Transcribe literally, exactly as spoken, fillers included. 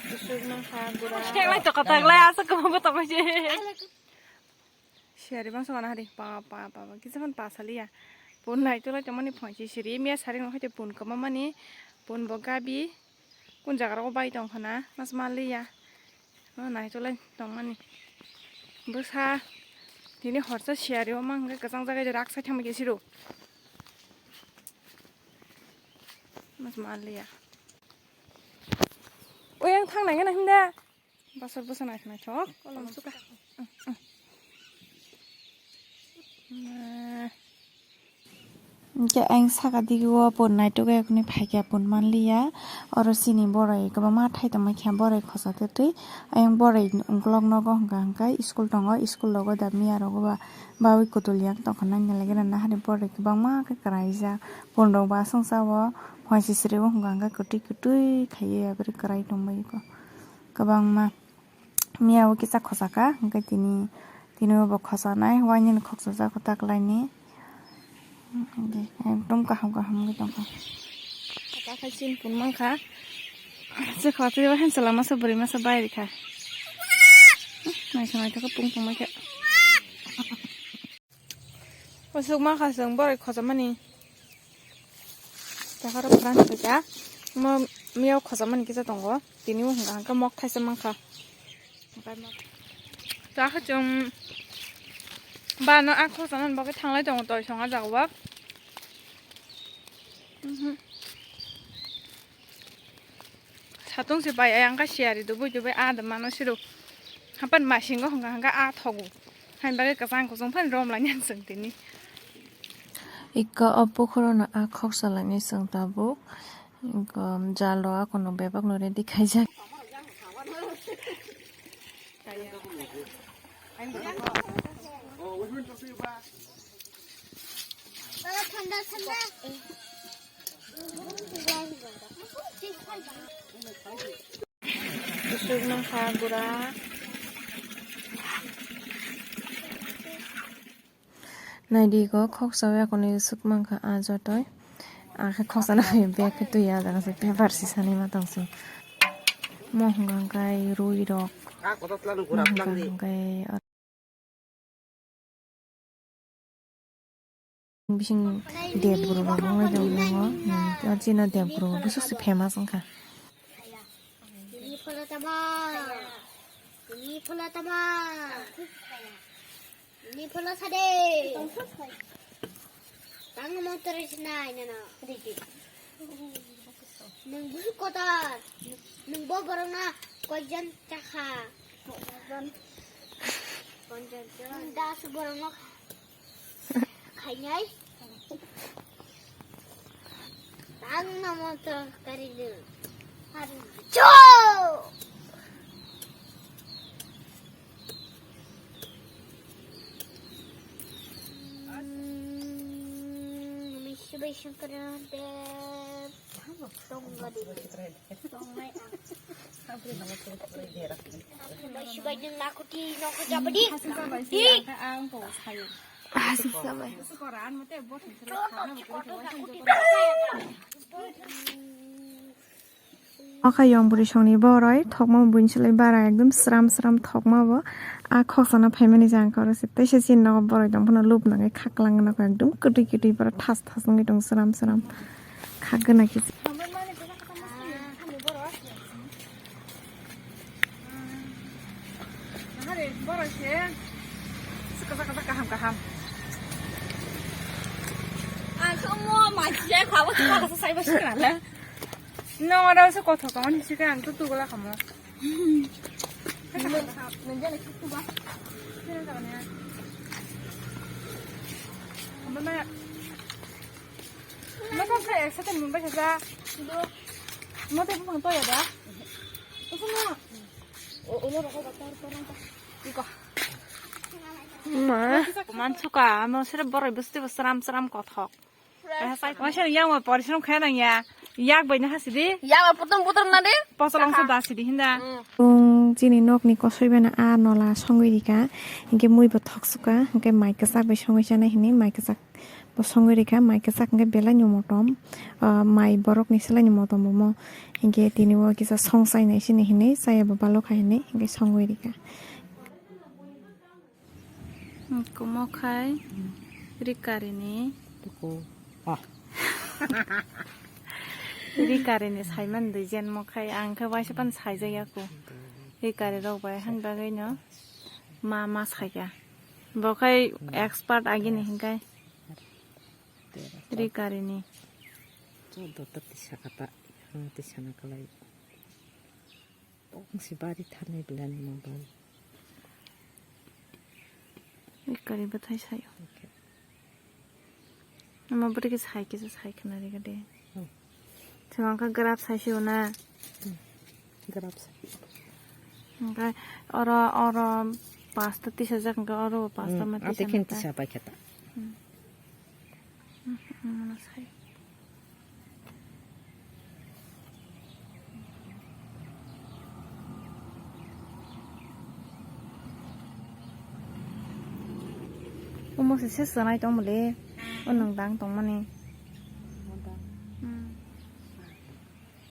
Kusuk nang kha gura. Khe lai to kata lai asa kamo ko tamo je. Siyari bangsa mana hari pa pa pa pa kisa phan pa saliya. Pun nai to lai to mani phone si siri miya sari no hate pun kama mani pun bo gabi. Kun jaga rogo bai tong khana mas maliya. No nai to lai tong mani. Bwsa tini horsa siyari o mang khe kwchang jaga rak sai thangma khe siro. Mas maliya. Oyang thang nai na hinda. Basur bwsa naithok naithok, kolom suka. Hwnkhe ang saka digi o pon naitok yakni phaikya pon manliya. Oro chini boroi kwbangma thai tongma khe boroi khosa twtwi. Ayang boroi ukulok nogo hwnkha hwnkhe school tongo, school rogo da miya rogo ba bawi kutul yang tongkha nang nai lagi rana hari boroi kwbangma khe kwraijak. Pon rok bo aswk sa o phansi sri o hwnkha hwnkhe kwtwi kwtwi khaiwi abri kwrai tongbaikho. Kwbangma miya o kisa khosaka, hwnkhe tini, tini o bo khosanai, wainini khoksa jako taklaini. Ekdom kaham kaham wngwi tongkha. Kaka chin pun mankha. Chwkha twi wahan chwla masa bwrwi masa bai rikha. Naikha naithok pung pung maikha. Usuk ma kha chwng boroi khojamani. Takaro pran khaika. Mo miyao khojamani kisa tongo. Tini o hwnka hwnka mok thaisa mankha. Ta kha chwng ba no a khojanani bagwi thanglai tongo toi songa jagao. Mhm. Satung se bai ayang ka siyari dubui dubui a da mano siro. Hapan masingo hwnka hwnka a thogo. Hain bagwi kwchang kuchung phan rom lai nang chwng tini. Ikko o pukhuro no a khoksa lai nai chwng tabuk. Ikko jal rok a kono bebak no ready khaijak. Kusuk nang kha gura. Naidi ko khoksa o yakuni suk mankha a jotoi. Akhe khoksa na bag khe twi ya jaga se paper sisani ma tong se. Mo hwnka hwnkhe rwi rok. Mo hwnka hwnkhe bising debguru rok wngwi tong tongo. Hmm, chini debguru bwswk se famous wngkha. Tini phola tama. Tini phola tama. Tini phola sade. Tang motor sinai nana. Nwng bwswk kotor. Nwng bo borokno koijon chakha? Ponchas jon. Das borokno khainai. Tang no motor kari nwng. Cho! Sibai sengkara de. Tongga de. Tongmai ang. Sibai, sibai, nwng nakuti nokho jabadi. Di. Ang po sayo. Asik sabai. Oka yong bwrwi songni boroi thokma buini slai bara ekdom sram sram thokma bo. A khoksa no phaimani jang koro se teisa chini nogo boroi tong phano lub nangai khaklang nokho ekdom kwtwi kwtwi borok thas thas wngwi tong sram sram khak gana khe. Hari borok se kasak kasak kaham kaham. Ang khe omo mansi ya khabo thokma kasa saiba sikhala. No, aro se kothok tongmani sika ang tu tugula khamo. Nang jani khaktu ba. Kira jani. Mama. Mata sa ek sate mumbai sa. Mata bupang toya da. Usu na. O, ulo rokho ba tor tor nang ta. Iko. Ma. Mansuka, amo sere boroi busti bo sram sram kothok. Masih yang mau porsi nung kaya nang ya. Yak bai na hasidi. Yak bai putum putum na di. Posolong sa da sidi hinda. Chini nokni kosoi bana a nola songwi rika. Hinkhe mui bo thok suka. Hinkhe mai kwchak bai songwi chana hini. Mai kwchak bo songwi rika. Mai kwchak hinkhe belai ni motom. Ah, mai borok ni selai ni motom bo mo. Hinkhe tini o kisa song chai nai sini hini. Chaya bo balo kha hini. Hinkhe songwi rika. Kumo khai ri karini. Tuku. Ah. Ri karini saiman dui jen mo khai ang khe waisa pan saijak ya ku. Ri kari rok bai han bagwi no ma ma saika. Bo khai expert agini hinkai. Ri karini. Choddo ta tisa kata. Hmm, tisa na kalai. Bongsi bari thani belani mobile. Ekari bwthai sayo. Okay. Ama bwrwi khe sai kisa sai khna rega de. Hmm. Thwng kha graph sai sio na. Hmm. Graph sai. Hingkhe oro, oro pasta tisajak, hingkhe oro pasta ma tisa. Ate khe tisa pai khe ta. Hmm. Omo se ses sanai tongmole, o nwng dang tongmani.